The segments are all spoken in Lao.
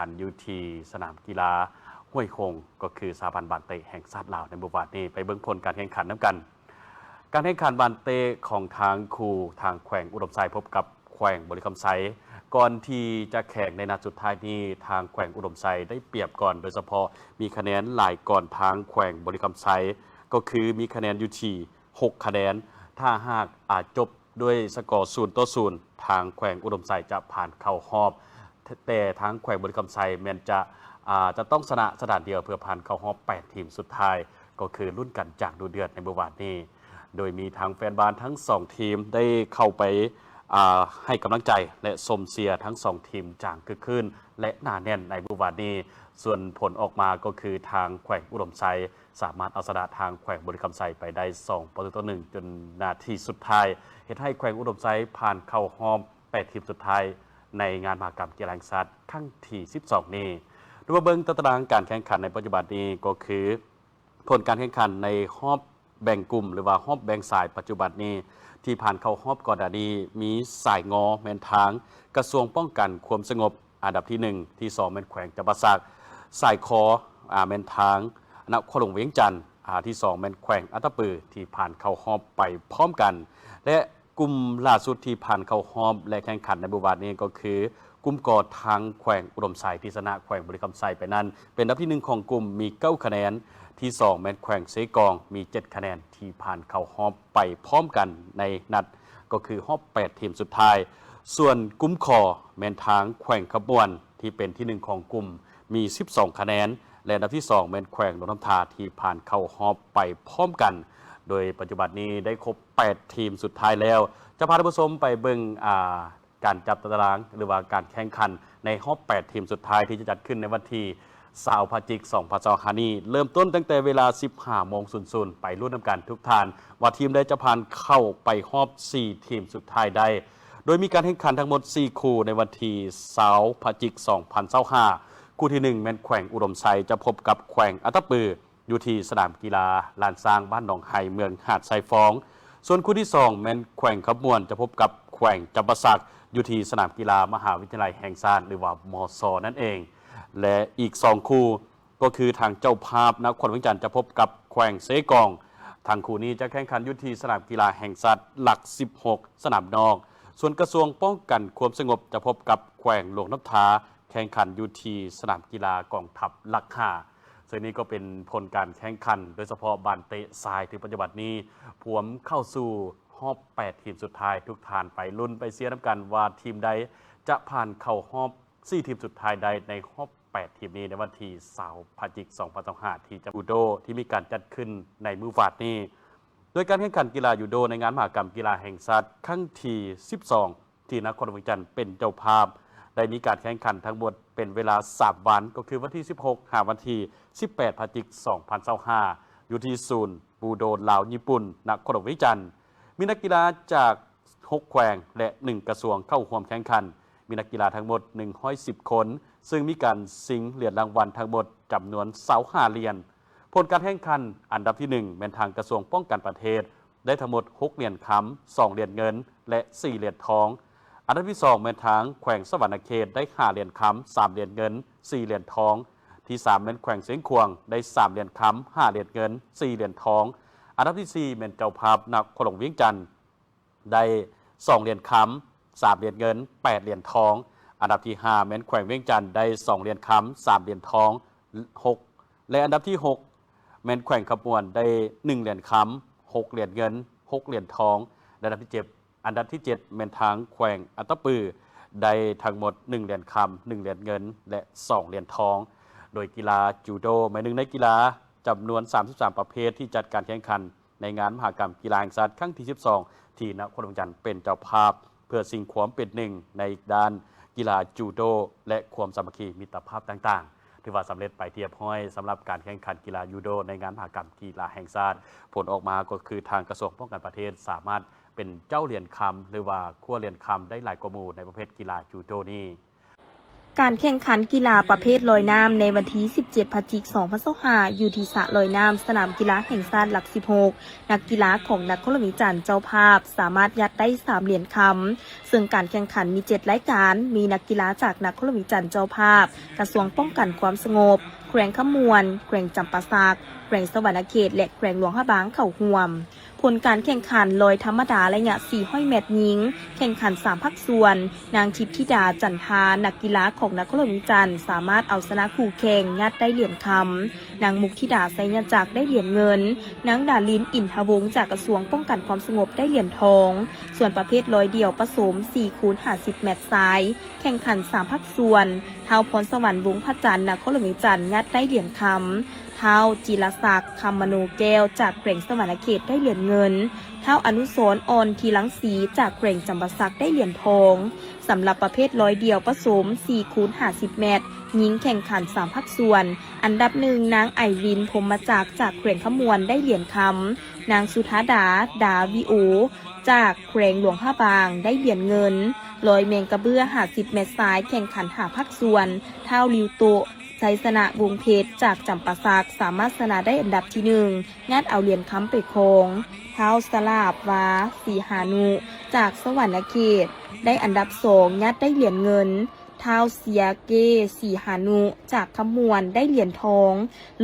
ຂັນຢູ່ທີ່ສະໜາມກິລາຫ້ວຍໂຮງ ກໍຄືສະຫະພັນບານເຕະແຫ່ງຊາດລາວໃນມື້ວານນີ້. ໄປເບິ່ງຜົນການແຂ່ງຂັນນຳກັນ. ການແຂ່ງຂັນບານເຕະຂອງທາງຄູ່ທາງແຂວງອຸດົມໄຊພົບກັບແຂວງບໍລິຄຳໄຊ ກ່ອນທີ່ຈະແຂ່ງໃນນັດສຸດທ້າຍນີ້ ທາງແຂວງອຸດົມໄຊໄດ້ປຽບກ່ອນ ໂດຍສະເພາະມີຄະແນນຫຼາຍກ່ອນທາງແຂວງບໍລິຄຳໄຊ ກໍຄືມີຄະແນນຢູ່ທີ່ຫົກຄະແນນ. ຖ້າຫາກ ອາ ຈົບ ດ້ວຍສະກໍສູນຕໍ່ສູນ ທາງແຂວງອຸດົມໄຊຈະຜ່ານເຂົ້າຮອບ ແຕ່ທາງແຂວງບໍລິຄຳໄຊແມ່ນຈະ ອາ ຈະຕ້ອງຊະນະສະຖານດຽວເພື່ອຜ່ານເຂົ້າຮອບແປດທີມສຸດທ້າຍ ກໍຄືລຸ້ນກັນຢ່າງດຸເດືອດໃນມື້ວານນີ້ ໂດຍມີທັງແຟນບານທັງສອງທີມໄດ້ເຂົ້າໄປ ອາ ໃຫ້ກຳລັງໃຈ ແລະ ຊົມເຊຍທັງສອງທີມຢ່າງຄຶກຄື້ນ ແລະ ໜາແໜ້ນໃນມື້ວານນີ້. ສ່ວນຜົນອອກມາກໍຄືທາງແຂວງອຸດົມໄຊ ສາມາດເອົາຊະນະທາງແຂວງບໍລິຄຳໄຊໄປໄດ້ສອງປະຕູຕໍ່ໜຶ່ງ ຈົນນາທີສຸດທ້າຍ ເຮັດໃຫ້ແຂວງອຸດົມໄຊຜ່ານເຂົ້າຮອບແປດທີມສຸດທ້າຍ ໃນງານມະຫະກຳກິລາແຫ່ງຊາດຄັ້ງທີສິບສອງນີ້. ເຮົາມາເບິ່ງຕາຕະລາງການແຂ່ງຂັນໃນປັດຈຸບັນນີ້ ກໍຄືຜົນການແຂ່ງຂັນໃນຮອບແບ່ງກຸ່ມ ຫຼືວ່າຮອບແບ່ງສາຍປັດຈຸບັນນີ້ ທີ່ຜ່ານເຂົ້າຮອບກ່ອນໜ້ານີ້ ມີສາຍງໍແມ່ນທາງກະຊວງປ້ອງກັນຄວາມສະຫງົບ ອັນດັບທີໜຶ່ງ, ທີສອງແມ່ນແຂວງຈຳປາສັກ, ສາຍຄໍ ອາ ແມ່ນທາງນະຄອນຫຼວງວຽງຈັນ, ອາ ທີສອງແມ່ນແຂວງອັດຕະປື ທີ່ຜ່ານເຂົ້າຮອບໄປພ້ອມກັນ ແລະ ກຸ່ມລ່າສຸດທີ່ຜ່ານເຂົ້າຮອບ ແລະ ແຂ່ງຂັນໃນມື້ວານນີ້ກໍຄື ກຸ່ມ ກ ທາງແຂວງອຸດົມໄຊ ທີ່ຊະນະແຂວງບໍລິຄຳໄຊໄປນັ້ນ ເປັນອັນດັບທີໜຶ່ງຂອງກຸ່ມ ມີເກົ້າຄະແນນ, ທີສອງແມ່ນແຂວງເຊກອງ ມີເຈັດຄະແນນ ທີ່ຜ່ານເຂົ້າຮອບໄປພ້ອມກັນໃນນັດ ກໍຄືຮອບແປດທີມສຸດທ້າຍ. ສ່ວນກຸ່ມ ຄ ແມ່ນທາງແຂວງຄຳມ່ວນ ທີ່ເປັນທີໜຶ່ງຂອງກຸ່ມ ມີສິບສອງຄະແນນ ແລະ ອັນດັບທີສອງແມ່ນແຂວງຫຼວງນ້ຳທາ ທີ່ຜ່ານເຂົ້າຮອບໄປພ້ອມກັນ. ໂດຍປັດຈຸບັນນີ້ໄດ້ຄົບແປດທີມສຸດທ້າຍແລ້ວ. ຈະພາທ່ານຜູ້ຊົມໄປເບິ່ງ ອາ ການຈັບຕາຕະລາງ ຫຼືວ່າການແຂ່ງຂັນໃນຮອບແປດທີມສຸດທ້າຍ ທີ່ຈະຈັດຂຶ້ນໃນວັນທີຊາວ ພະຈິກ ສອງພັນຊາວຫ້ານີ້ ເລີ່ມຕົ້ນຕັ້ງແຕ່ເວລາສິບຫ້າໂມງສູນສູນ ໄປລຸ້ນນຳກັນທຸກທ່ານ ວ່າທີມໃດຈະຜ່ານເຂົ້າໄປຮອບສີ່ທີມສຸດທ້າຍໄດ້. ໂດຍມີການແຂ່ງຂັນທັງໝົດສີ່ຄູ່ໃນວັນທີຊາວ ພະຈິກ ສອງພັນຊາວຫ້າ. ຄູ່ທີໜຶ່ງແມ່ນແຂວງອຸດົມໄຊຈະພົບກັບແຂວງອັດຕະປື ຢູ່ທີ່ສະໜາມກິລາລ້ານຊ້າງ ບ້ານໜອງໄຮ ເມືອງຫາດຊາຍຟອງ. ສ່ວນຄູ່ທີສອງແມ່ນແຂວງຄຳມ່ວນຈະພົບກັບແຂວງຈຳປາສັກ ຢູ່ທີ່ສະໜາມກິລາມະຫາວິທະຍາໄລແຫ່ງຊາດ ຫຼືວ່າ ມຊ ນັ້ນເອງ ແລະ ອີກສອງຄູ່ ກໍຄືທາງເຈົ້າພາບນະຄອນວຽງຈັນຈະພົບກັບແຂວງເຊກອງ. ທັງຄູ່ນີ້ຈະແຂ່ງຂັນຢູ່ທີ່ສະໜາມກິລາແຫ່ງຊາດຫຼັກສິບຫົກ ສະໜາມນອກ. ສ່ວນກະຊວງປ້ອງກັນຄວາມສະຫງົບຈະພົບກັບແຂວງຫຼວງນ້ຳທາ ແຂ່ງຂັນຢູ່ທີ່ສະໜາມກິລາກອງທັບຫຼັກຫ້າ. ເຊິ່ງນີ້ກໍເປັນຜົນການແຂ່ງຂັນ ໂດຍສະເພາະບານເຕະຊາຍ ທີ່ປັດຈຸບັນນີ້ພວມເຂົ້າສູ່ຮອບແປດທີມສຸດທ້າຍ. ທຸກທ່ານໄປລຸ້ນໄປເຊຍນຳກັນວ່າທີມໃດຈະຜ່ານເຂົ້າຮອບສີ່ທີມສຸດທ້າຍໄດ້ໃນຮອບແປດທີມນີ້ ໃນວັນທີຊາວ ພະຈິກ ສອງພັນຊາວຫ້າ ທີ່ຈະ ຈູໂດ ທີ່ມີການຈັດຂຶ້ນໃນມື້ວານນີ້. ໂດຍການແຂ່ງຂັນກິລາຢູໂດໃນງານມະຫະກຳກິລາແຫ່ງຊາດຄັ້ງທີສິບສອງ ທີ່ນະຄອນຫຼວງວຽງຈັນເປັນເຈົ້າພາບ ໄດ້ມີການແຂ່ງຂັນທັງໝົດເປັນເວລາສາມວັນ ກໍຄືວັນທີສິບຫົກ ຫາວັນທີສິບແປດ ພະຈິກ ສອງພັນຊາວຫ້າ ຢູ່ທີ່ສູນບູໂດລາວຍີ່ປຸ່ນ ນະຄອນຫຼວງວຽງຈັນ. ມີນັກກິລາຈາກຫົກແຂວງ ແລະ ໜຶ່ງກະຊວງເຂົ້າຮ່ວມແຂ່ງຂັນ. ມີນັກກິລາທັງໝົດໜຶ່ງຮ້ອຍສິບຄົນ ເຊິ່ງມີການຊິງຫຼຽນລາງວັນທັງໝົດຈຳນວນຊາວຫ້າຫຼຽນ. ຜົນການແຂ່ງຂັນ ອັນດັບທີໜຶ່ງແມ່ນທາງກະຊວງປ້ອງກັນປະເທດ ໄດ້ທັງໝົດຫົກຫຼຽນຄຳ, ສອງຫຼຽນເງິນ ແລະ ສີ່ຫຼຽນທອງ. ອັນດັບທີສອງແມ່ນທາງແຂວງສະຫວັນນະເຂດ ໄດ້ຫ້າຫຼຽນຄຳ, ສາມຫຼຽນເງິນ, ສີ່ຫຼຽນທອງ. ທີສາມແມ່ນແຂວງຊຽງຂວາງ ໄດ້ສາມຫຼຽນຄຳ, ຫ້າຫຼຽນເງິນ, ສີ່ຫຼຽນທອງ. ອັນດັບທີສີ່ແມ່ນເຈົ້າພາບນະຄອນຫຼວງວຽງຈັນ ໄດ້ສອງຫຼຽນຄຳ, ສາມຫຼຽນເງິນ, ແປດຫຼຽນທອງ. ອັນດັບທີຫ້າແມ່ນແຂວງວຽງຈັນ ໄດ້ສອງຫຼຽນຄຳ, ສາມຫຼຽນທອງ, ຫົກ ແລະ ອັນດັບທີຫົກແມ່ນແຂວງຄຳມ່ວນ ໄດ້ໜຶ່ງຫຼຽນຄຳ, ຫົກຫຼຽນເງິນ, ຫົກຫຼຽນທອງ. ແລະ ອັນດັບທີເຈັດ ອັນດັບທີເຈັດແມ່ນທາງແຂວງອັດຕະປື ໄດ້ທັງໝົດໜຶ່ງຫຼຽນຄຳ, ໜຶ່ງຫຼຽນເງິນ ແລະ ສອງຫຼຽນທອງ. ໂດຍກິລາຈູໂດແມ່ນໜຶ່ງໃນກິລາຈຳນວນສາມສິບສາມປະເພດ ທີ່ຈັດການແຂ່ງຂັນ ໃນງານມະຫະກຳກິລາແຫ່ງຊາດຄັ້ງທີສິບສອງ ທີ່ນະຄອນຫຼວງວຽງຈັນເປັນເຈົ້າພາບ ເພື່ອຊິງຄວາມເປັນໜຶ່ງໃນດ້ານກິລາຈູໂດ ແລະ ຄວາມສາມັກຄີມິດຕະພາບຕ່າງໆ ຖືວ່າສຳເລັດໄປທີ່ຮຽບຮ້ອຍ ສຳລັບການແຂ່ງຂັນກິລາຢູໂດໃນງານມະຫະກຳກິລາແຫ່ງຊາດ. ຜົນອອກມາກໍຄືທາງກະຊວງປ້ອງກັນປະເທດສາມາດເປັນເຈົ້າຫຼຽນຄຳ ຫຼືວ່າຄວ້າຫຼຽນຄຳໄດ້ຫຼາຍກວ່າໝູ່ໃນປະເພດກິລາຈູໂດນີ້. ການແຂ່ງຂັນກິລາປະເພດລອຍນ້ຳໃນວັນທີສິບເຈັດ ພະຈິກ ສອງພັນຊາວຫ້າ ຢູ່ທີ່ສະລອຍນ້ຳສະໜາມກິລາແຫ່ງຊາດຫຼັກສິບຫົກ ນັກກິລາຂອງນະຄອນຫຼວງວຽງຈັນເຈົ້າພາບ ສາມາດຍັດໄດ້ສາມຫຼຽນຄຳ, ເຊິ່ງການແຂ່ງຂັນມີເຈັດລາຍການ, ມີນັກກິລາຈາກນະຄອນຫຼວງວຽງຈັນເຈົ້າພາບ, ກະຊວງປ້ອງກັນຄວາມສະຫງົບ, ແຂວງຄຳມ່ວນ, ແຂວງຈຳປາສັກ, ແຂວງສະຫວັນນະເຂດ ແລະ ແຂວງຫຼວງພະບາງເຂົ້າຮ່ວມ. ຜົນການແຂ່ງຂັນລອຍທຳມະດາໄລຍະສີ່ຮ້ອຍແມັດຍິງ ແຂ່ງຂັນສາມພາກສ່ວນ, ນາງທິບທິດາ ຈັນທາ ນັກກິລາຂອງນະຄອນຫຼວງວຽງຈັນ ສາມາດເອົາຊະນະຄູ່ແຂ່ງ ຍັດໄດ້ຫຼຽນຄຳ, ນາງມຸກທິດາ ໄຊຍະຈັກ ໄດ້ຫຼຽນເງິນ, ນາງດາລິນ ອິນທະວົງ ຈາກກະຊວງປ້ອງກັນຄວາມສະຫງົບ ໄດ້ຫຼຽນທອງ. ສ່ວນປະເພດລອຍດ່ຽວປະສົມສີ່ຄູນຫ້າສິບແມັດຊາຍ ແຂ່ງຂັນສາມພາກສ່ວນ, ທ້າວ ພອນສະຫວັນ ວົງພະຈັນ ນະຄອນຫຼວງວຽງຈັນ ຍັດໄດ້ຫຼຽນຄຳ, ທ້າວ ຈິລະສັກ ຄຳມະໂນແກ້ວ ຈາກແຂວງສະຫວັນນະເຂດ ໄດ້ຫຼຽນເງິນ, ທ້າວ ອະນຸສອນ ອ່ອນທີລັງສີ ຈາກແຂວງຈຳປາສັກ ໄດ້ຫຼຽນທອງ. ສຳລັບປະເພດລອຍດ່ຽວປະສົມສີ່ຄູນຫ້າສິບແມັດຍິງ ແຂ່ງຂັນສາມພາກສ່ວນ, ອັນດັບໜຶ່ງ ນາງ ໄອລິນ ພົມມະຈັກ ຈາກແຂວງຄຳມ່ວນ ໄດ້ຫຼຽນຄຳ, ນາງ ສຸທາດາ ດາວິໂອ ຈາກແຂວງຫຼວງພະບາງ ໄດ້ຫຼຽນເງິນ. ລອຍແມງກະເບື້ອຫ້າສິບແມັດຊາຍ ແຂ່ງຂັນຫ້າພາກສ່ວນ, ທ້າວ ລິວໂຕະ ໄຊຊະນະ ວົງເພັດ ຈາກຈຳປາສັກ ສາມາດຊະນະໄດ້ອັນດັບທີໜຶ່ງ ຍັດເອົາຫຼຽນຄຳໄປຄອງ, ທ້າວ ສະຫຼາບວາ ສີຫານຸ ຈາກສະຫວັນນະເຂດ ໄດ້ອັນດັບສອງ ຍັດໄດ້ຫຼຽນເງິນ, ທ້າວ ເຊຍເກ ສີຫານຸ ຈາກຄຳມ່ວນ ໄດ້ຫຼຽນທອງ.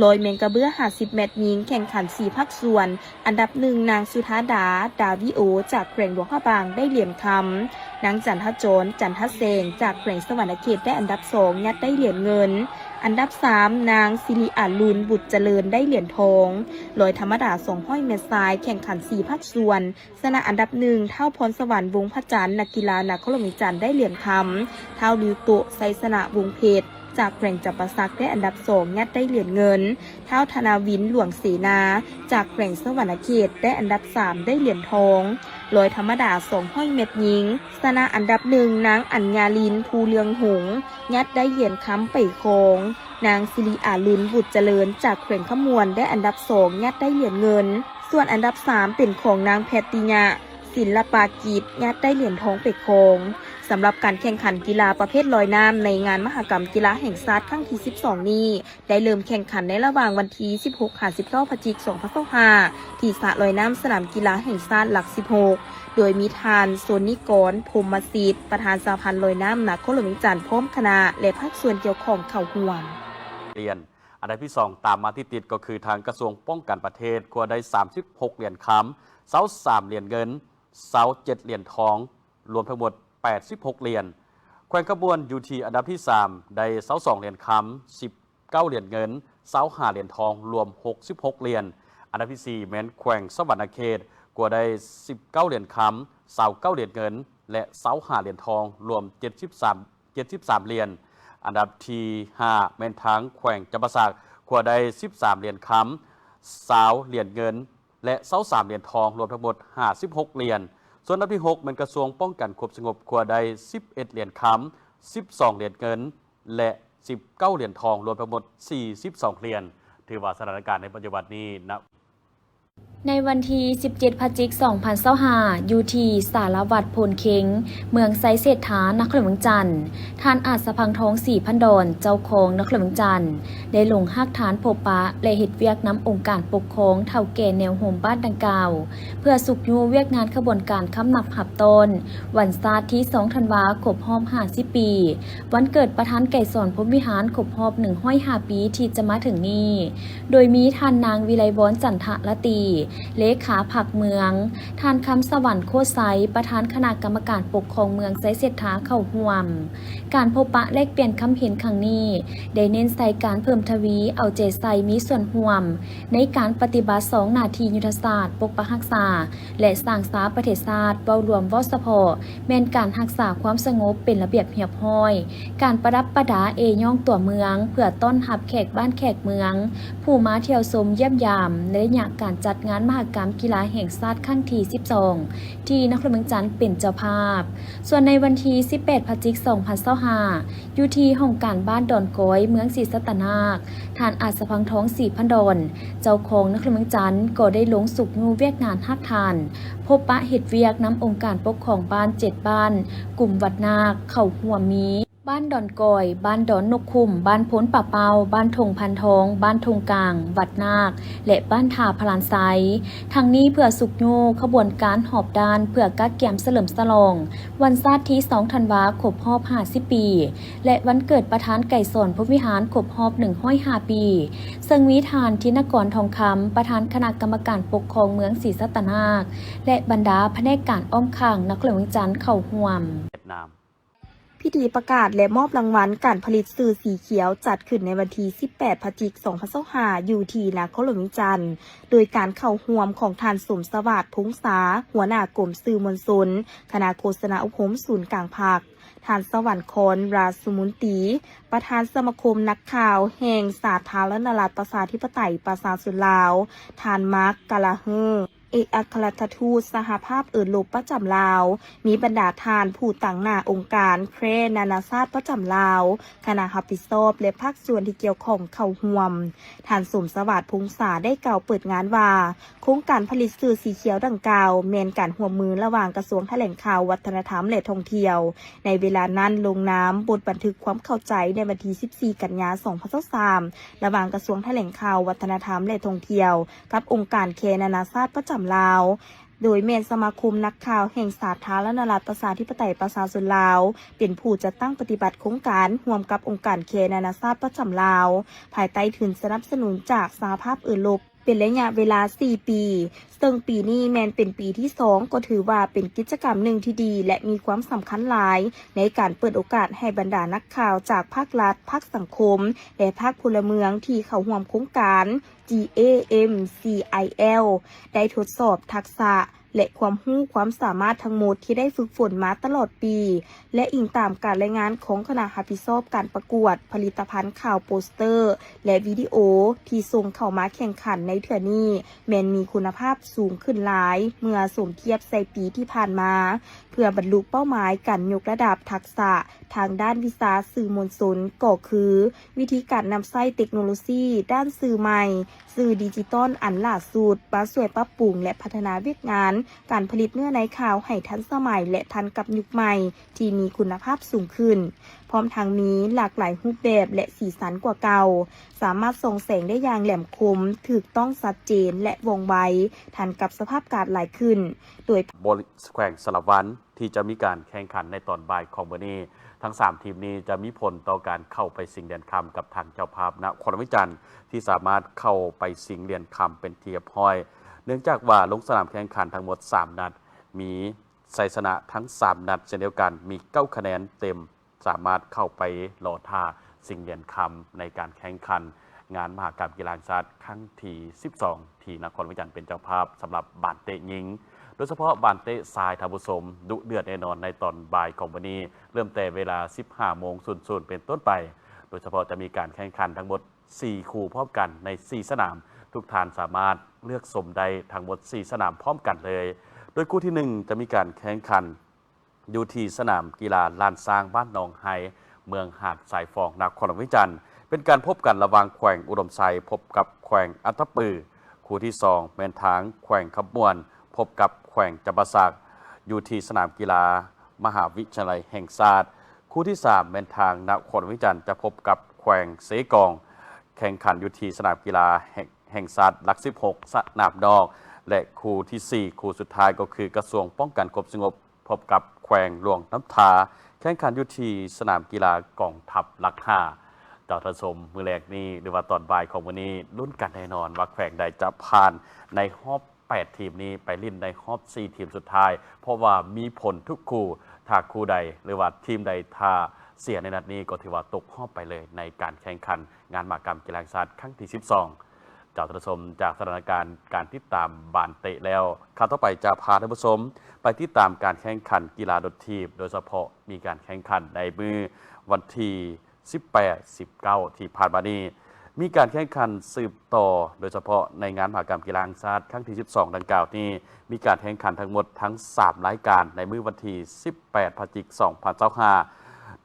ລອຍແມງກະເບື້ອຫ້າສິບແມັດຍິງ ແຂ່ງຂັນສີ່ພາກສ່ວນ, ອັນດັບໜຶ່ງ ນາງ ສຸທາດາ ດາວິໂອ ຈາກແຂວງຫຼວງພະບາງ ໄດ້ຫຼຽນຄຳ, ນາງ ຈັນທະຈອນ ຈັນທະແສງ ຈາກແຂວງສະຫວັນນະເຂດ ໄດ້ອັນດັບສອງ ຍັດໄດ້ຫຼຽນເງິນ, ອັນດັບສາມ ນາງ ສິລິອາລຸນ ບຸດຈະເລີນ ໄດ້ຫຼຽນທອງ. ລອຍທຳມະດາສອງຮ້ອຍແມັດຊາຍ ແຂ່ງຂັນສີ່ພາກສ່ວນ, ຊະນະອັນດັບໜຶ່ງ ທ້າວ ພອນສະຫວັນ ວົງພະຈັນ ນັກກິລານະຄອນຫຼວງວຽງຈັນ ໄດ້ຫຼຽນຄຳ, ທ້າວ ລິວໂຕະ ໄຊຊະນະ ວົງເພັດ ຈາກແຂວງຈຳປາສັກ ໄດ້ອັນດັບສອງ ຍັດໄດ້ຫຼຽນເງິນ, ທ້າວ ທະນາວິນ ຫຼວງເສນາ ຈາກແຂວງສະຫວັນນະເຂດ ໄດ້ອັນດັບສາມ ໄດ້ຫຼຽນທອງ. ລອຍທຳມະດາສອງຮ້ອຍແມັດຍິງ, ຊະນະອັນດັບໜຶ່ງ ນາງ ອັນຍາລິນ ພູເລືອງຫົງ ຍັດໄດ້ຫຼຽນຄຳໄປຄອງ, ນາງ ສິລິອາລຸນ ບຸດຈະເລີນ ຈາກແຂວງຄຳມ່ວນ ໄດ້ອັນດັບສອງ ຍັດໄດ້ຫຼຽນເງິນ, ສ່ວນອັນດັບສາມ ເປັນຂອງນາງ ແພັດຕິຍະ ສິນລະປາກິດ ຍັດໄດ້ຫຼຽນທອງໄປຄອງ. ສຳລັບການແຂ່ງຂັນກິລາປະເພດລອຍນ້ຳໃນງານມະຫະກຳກິລາແຫ່ງຊາດຄັ້ງທີສິບສອງນີ້ ໄດ້ເລີ່ມແຂ່ງຂັນໃນລະຫວ່າງວັນທີສິບຫົກຫາສິບເກົ້າ ພະຈິກ ສອງພັນຊາວຫ້າ ທີ່ສະລອຍນ້ຳສະໜາມກິລາແຫ່ງຊາດຫຼັກສິບຫົກ ໂດຍມີທ່ານ ຊົນນິກອນ ພົມມະສິດ ປະທານສະຫະພັນລອຍນ້ຳນະຄອນຫຼວງວຽງຈັນ ພ້ອມຄະນະ ແລະ ພາກສ່ວນກ່ຽວຂ້ອງເຂົ້າຮ່ວມ. ຫຼຽນ ອັນດັບທີສອງຕາມມາຕິດໆ ກໍຄືທາງກະຊວງປ້ອງກັນປະເທດ ກວາດໄດ້ສາມສິບຫົກຫຼຽນຄຳ, ຊາວສາມຫຼຽນເງິນ, ຊາວເຈັດຫຼຽນທອງ, ລວມທັງໝົດແປດສິບຫົກຫຼຽນ. ແຂວງຄຳມ່ວນຢູ່ທີ່ອັນດັບທີສາມ ໄດ້ຊາວສອງຫຼຽນຄຳ, ສິບເກົ້າຫຼຽນເງິນ, ຊາວຫ້າຫຼຽນທອງ, ລວມຫົກສິບຫົກຫຼຽນ. ອັນດັບທີສີ່ ແມ່ນແຂວງສະຫວັນນະເຂດ ກວາດໄດ້ສິບເກົ້າຫຼຽນຄຳ, ຊາວເກົ້າຫຼຽນເງິນ ແລະ ຊາວຫ້າຫຼຽນທອງ, ລວມເຈັດສິບສາມ ເຈັດສິບສາມຫຼຽນ. ອັນດັບທີຫ້າ ແມ່ນທາງແຂວງຈຳປາສັກ ກວາດໄດ້ສິບສາມຫຼຽນຄຳ, ຊາວຫຼຽນເງິນ ແລະ ຊາວສາມຫຼຽນທອງ, ລວມທັງໝົດຫ້າສິບຫົກຫຼຽນ. ສ່ວນອັນດັບທີຫົກ ແມ່ນກະຊວງປ້ອງກັນຄວາມສະຫງົບ ກວາດໄດ້ສິບເອັດຫຼຽນຄຳ, ສິບສອງຫຼຽນເງິນ ແລະ ສິບເກົ້າຫຼຽນທອງ, ລວມທັງໝົດສີ່ສິບສອງຫຼຽນ. ຖືວ່າສະຖານະການໃນປັດຈຸບັນນີ້ນະ ໃນວັນທີສິບເຈັດ ພະຈິກ ສອງພັນຊາວຫ້າ ຢູ່ທີ່ສາລະວັດໂພນເຄັງ ເມືອງໄຊເສດຖາ ນະຄອນຫຼວງວຽງຈັນ, ທ່ານ ອາດສະພັງທອງ ສີພັນດອນ ເຈົ້າຄອງນະຄອນຫຼວງວຽງຈັນ ໄດ້ລົງຮາກຖານພົບປະ ແລະ ເຮັດວຽກນຳອົງການປົກຄອງເຖົ້າແກ່ແນວໂຮມບ້ານດັ່ງກ່າວ ເພື່ອຊຸກຍູ້ວຽກງານຂະບວນການຄຳນັບຮັບຕ້ອນວັນຊາດທີສອງທັນວາ ຄົບຮອບຫ້າສິບປີ ວັນເກີດປະທານໄກສອນ ພົມວິຫານ ຄົບຮອບໜຶ່ງຮ້ອຍຫ້າປີທີ່ຈະມາເຖິງນີ້. ໂດຍມີທ່ານນາງ ວິໄລວອນ ຈັນທະລາຕີ ເລຂາພັກເມືອງ, ທ່ານ ຄຳສະຫວັນ ໂຄດໄຊ ປະທານຄະນະກຳມະການປົກຄອງເມືອງໄຊເສດຖາເຂົ້າຮ່ວມ. ການພົບປະແລກປ່ຽນຄຳເຫັນຄັ້ງນີ້ ໄດ້ເນັ້ນໃສ່ການເພີ່ມທະວີເອົາໃຈໃສ່ມີສ່ວນຮ່ວມໃນການປະຕິບັດສອງໜ້າທີ່ຍຸດທະສາດປົກປັກຮັກສາ ແລະ ສ້າງສາປະເທດຊາດ, ເວົ້າລວມເວົ້າສະເພາະ ແມ່ນການຮັກສາຄວາມສະຫງົບເປັນລະບຽບຮຽບຮ້ອຍ, ການປະດັບປະດາເອຍ້ອງຕົວເມືອງ ເພື່ອຕ້ອນຮັບແຂກບ້ານແຂກເມືອງ ຜູ້ມາທ່ຽວຊົມຢ້ຽມຢາມ ໃນໄລຍະການຈັດງານມະຫະກຳກິລາແຫ່ງຊາດຄັ້ງທີສິບສອງ ທີ່ນະຄອນຫຼວງວຽງຈັນເປັນເຈົ້າພາບ. ສ່ວນໃນວັນທີສິບແປດ ພະຈິກ ສອງພັນຊາວຫ້າ ຢູ່ທີ່ຫ້ອງການບ້ານດອນກອຍ ເມືອງສີສັດຕະນາກ, ທ່ານ ອາດສະພັງທອງ ສີພັນດອນ ເຈົ້າຄອງນະຄອນຫຼວງວຽງຈັນ ກໍໄດ້ລົງຊຸກຍູ້ວຽກງານຮາກຖານ ພົບປະເຮັດວຽກນຳອົງການປົກຄອງບ້ານເຈັດບ້ານ ກຸ່ມວັດນາກ ເຂົ້າຮ່ວມມີ ບ້ານດອນກອຍ, ບ້ານດອນນົກຂຸມ, ບ້ານໂພນປາເປົ້າ, ບ້ານທົ່ງພັນທອງ, ບ້ານທົ່ງກາງ, ວັດນາກ ແລະ ບ້ານທ່າພະລານໄຊ. ທັງນີ້ເພື່ອຊຸກຍູ້ຂະບວນການຮອບດ້ານເພື່ອກະກຽມສະເຫຼີມສະຫຼອງວັນຊາດທີສອງທັນວາຄົບຮອບຫ້າສິບປີ ແລະ ວັນເກີດປະທານໄກສອນພົມວິຫານຄົບຮອບໜຶ່ງຮ້ອຍຫ້າປີ, ເຊິ່ງມີທ່ານ ທິນະກອນ ທອງຄຳ, ປະທານຄະນະກຳມະການປົກຄອງເມືອງສີສັດຕະນາກ ແລະ ບັນດາພະແນກການອ້ອມຂ້າງນະຄອນຫຼວງວຽງຈັນເຂົ້າຮ່ວມ. ພິທີປະກາດ ແລະ ມອບລາງວັນການຜະລິດສື່ສີຂຽວ ຈັດຂຶ້ນໃນວັນທີສິບແປດ ພະຈິກ ສອງພັນຊາວຫ້າ ຢູ່ທີ່ນະຄອນຫຼວງວຽງຈັນ ໂດຍການເຂົ້າຮ່ວມຂອງທ່ານ ສົມສະຫວາດ ພົງສາ ຫົວໜ້າກົມສື່ມວນຊົນ ຄະນະໂຄສະນາອົບຮົມສູນກາງພັກ, ທ່ານ ສະຫວັນຄອນ ຣາຊມຸນຕີ ປະທານສະມາຄົມນັກຂ່າວແຫ່ງສາທາລະນະລັດປະຊາທິປະໄຕປະຊາຊົນລາວ, ທ່ານ ມາກ ກາລາເຮີ ເອກອັກຄະລັດຖະທູດສະຫະພາບເອີຣົບປະຈຳລາວ, ມີບັນດາທ່ານຜູ້ຕາງໜ້າອົງການແຄຣນານາຊາດປະຈຳລາວ, ຄະນະຮັບຜິດຊອບ ແລະ ພາກສ່ວນທີ່ກ່ຽວຂ້ອງເຂົ້າຮ່ວມ. ທ່ານ ສົມສະຫວາດ ພົງສາ ໄດ້ກ່າວເປີດງານວ່າ, ໂຄງການຜະລິດສື່ສີຂຽວດັ່ງກ່າວ ແມ່ນການຮ່ວມມືລະຫວ່າງກະຊວງຖະແຫຼງຂ່າວ, ວັດທະນະທຳ ແລະ ທ່ອງທ່ຽວ. ໃນເວລານັ້ນລົງນາມບົດບັນທຶກຄວາມເຂົ້າໃຈໃນວັນທີສິບສີ່ ກັນຍາ ສອງພັນຊາວສາມ ລະຫວ່າງກະຊວງຖະແຫຼງຂ່າວ, ວັດທະນະທຳ ແລະ ທ່ອງທ່ຽວ ກັບອົງການແຄນານາຊາດປະຈຳລາວ, ໂດຍແມ່ນສະມາຄົມນັກຂ່າວແຫ່ງສາທາລະນະລັດປະຊາທິປະໄຕປະຊາຊົນລາວ ເປັນຜູ້ຈັດຕັ້ງປະຕິບັດໂຄງການ ຮ່ວມກັບອົງການແຄນານາຊາດປະຈຳລາວ, ພາຍໃຕ້ທຶນສະໜັບສະໜູນຈາກສະຫະພາບເອີຣົບ ເປັນໄລຍະເວລາສີ່ປີ, ເຊິ່ງປີນີ້ແມ່ນເປັນປີທີສອງ ກໍຖືວ່າເປັນກິດຈະກຳໜຶ່ງທີ່ດີ ແລະ ມີຄວາມສຳຄັນຫຼາຍ ໃນການເປີດໂອກາດໃຫ້ບັນດານັກຂ່າວຈາກພາກລັດ, ພາກສັງຄົມ ແລະ ພາກພົນລະເມືອງທີ່ເຂົ້າຮ່ວມໂຄງການ GAMCIL ໄດ້ທົດສອບທັກສະ ແລະ ຄວາມຮູ້ຄວາມສາມາດທັງໝົດທີ່ໄດ້ຝຶກຝົນມາຕະຫຼອດປີ ແລະ ອີງຕາມການລາຍງານຂອງຄະນະຮັບຜິດຊອບການປະກວດຜະລິດຕະພັນຂ່າວໂປສເຕີ ແລະ ວິດີໂອທີ່ສົ່ງເຂົ້າມາແຂ່ງຂັນໃນເທື່ອນີ້ ແມ່ນມີຄຸນນະພາບສູງຂຶ້ນຫຼາຍ ເມື່ອສົມທຽບໃສ່ປີທີ່ຜ່ານມາ. ເພື່ອບັນລຸເປົ້າໝາຍການຍົກລະດັບທັກສະທາງດ້ານວິຊາສື່ມວນຊົນ ກໍຄື ວິທີການນຳໃຊ້ເຕັກໂນໂລຊີດ້ານສື່ໃໝ່, ສື່ດິຈິຕອນອັນຫຼ້າສຸດ ມາຊ່ວຍປັບປຸງ ແລະ ພັດທະນາວຽກງານການຜະລິດເນື້ອໃນຂ່າວໃຫ້ທັນສະໄໝ ແລະ ທັນກັບຍຸກໃໝ່ທີ່ມີຄຸນນະພາບສູງຂຶ້ນ, ພ້ອມທັງມີຫຼາກຫຼາຍຮູບແບບ ແລະ ສີສັນກວ່າເກົ່າ, ສາມາດສ່ອງແສງໄດ້ຢ່າງແຫຼມຄົມ, ຖືກຕ້ອງ, ຊັດເຈນ ແລະ ວ່ອງໄວ, ທັນກັບສະພາບການຫຼາຍຂຶ້ນ, ໂດຍ ແຂວງສາລະວັນ ທີ່ຈະມີການແຂ່ງຂັນໃນຕອນບ່າຍຂອງມື້ນີ້. ທັງສາມທີມນີ້ຈະມີຜົນຕໍ່ການເຂົ້າໄປຊິງຫຼຽນຄຳກັບທາງເຈົ້າພາບນະຄອນຫຼວງວຽງຈັນ ທີ່ສາມາດເຂົ້າໄປຊິງຫຼຽນຄຳເປັນທີ່ຮຽບຮ້ອຍ ເນື່ອງຈາກວ່າລົງສະໜາມແຂ່ງຂັນທັງໝົດສາມນັດ ມີໄຊຊະນະທັງສາມນັດເຊັ່ນດຽວກັນ ມີເກົ້າຄະແນນເຕັມ ສາມາດເຂົ້າໄປລໍຖ້າຊິງຫຼຽນຄຳໃນການແຂ່ງຂັນງານມະຫະກຳກິລາແຫ່ງຊາດຄັ້ງທີສິບສອງ ທີ່ນະຄອນຫຼວງວຽງຈັນເປັນເຈົ້າພາບສຳລັບບານເຕະຍິງ. ໂດຍສະເພາະບານເຕະຊາຍ ທ່ານຜູ້ຊົມ ດຸເດືອດແນ່ນອນໃນຕອນບ່າຍຂອງມື້ນີ້ ເລີ່ມແຕ່ເວລາສິບຫ້າໂມງສູນສູນເປັນຕົ້ນໄປ. ໂດຍສະເພາະຈະມີການແຂ່ງຂັນທັງໝົດສີ່ຄູ່ພ້ອມກັນໃນສີ່ສະໜາມ, ທຸກທ່ານສາມາດເລືອກຊົມໄດ້ທັງໝົດສີ່ສະໜາມພ້ອມກັນເລີຍ. ໂດຍຄູ່ທີໜຶ່ງຈະມີການແຂ່ງຂັນ ຢູ່ທີ່ສະໜາມກິລາລ້ານຊ້າງບ້ານໜອງໄຮ ເມືອງຫາດຊາຍຟອງ ນະຄອນຫຼວງວຽງຈັນ ເປັນການພົບກັນລະຫວ່າງແຂວງອຸດົມໄຊ ພົບກັບແຂວງອັດຕະປື. ຄູ່ທີສອງແມ່ນທາງແຂວງຄຳມ່ວນ ພົບກັບແຂວງຈຳປາສັກ ຢູ່ທີ່ສະໜາມກິລາມະຫາວິທະຍາໄລແຫ່ງຊາດ. ຄູ່ທີສາມແມ່ນທາງນະຄອນຫຼວງວຽງຈັນ ຈະພົບກັບແຂວງເຊກອງ ແຂ່ງຂັນຢູ່ທີ່ສະໜາມກິລາແຫ່ງ ແຫ່ງຊາດຫຼັກສິບຫົກ ສະໜາມນອກ ແລະ ຄູ່ທີສີ່ ຄູ່ສຸດທ້າຍກໍຄືກະຊວງປ້ອງກັນຄວາມສະຫງົບ ພົບກັບແຂວງຫຼວງນ້ຳທາ ແຂ່ງຂັນຢູ່ທີ່ສະໜາມກິລາກອງທັບຫຼັກຫ້າ. ເຈົ້າທ່ານຜູ້ຊົມ ມື້ແລກນີ້ ຫຼືວ່າຕອນບ່າຍຂອງມື້ນີ້ ລຸ້ນກັນແນ່ນອນວ່າແຂວງໃດຈະຜ່ານໃນຮອບແປດທີມນີ້ໄປຫຼິ້ນໃນຮອບສີ່ທີມສຸດທ້າຍ ເພາະວ່າມີຜົນທຸກຄູ່ ຖ້າຄູ່ໃດ ຫຼືວ່າທີມໃດຖ້າເສຍໃນນັດນີ້ ກໍຖືວ່າຕົກຮອບໄປເລີຍໃນການແຂ່ງຂັນງານມະຫະກຳກິລາແຫ່ງຊາດຄັ້ງທີສິບສອງ. ເຈົ້າທ່ານຜູ້ຊົມ ຈາກສະຖານະການການຕິດຕາມບານເຕະແລ້ວ, ຂ່າວຕໍ່ໄປຈະພາທ່ານຜູ້ຊົມໄປຕິດຕາມການແຂ່ງຂັນກິລາລົດຖີບ, ໂດຍສະເພາະມີການແຂ່ງຂັນໃນມື້ວັນທີສິບແປດ ສິບເກົ້າ ທີ່ຜ່ານມານີ້. ມີການແຂ່ງຂັນສືບຕໍ່, ໂດຍສະເພາະໃນງານມະຫະກຳກິລາແຫ່ງຊາດຄັ້ງທີສິບສອງດັ່ງກ່າວນີ້, ມີການແຂ່ງຂັນທັງໝົດທັງສາມລາຍການໃນມື້ວັນທີສິບແປດ ພະຈິກ ສອງພັນຊາວຫ້າ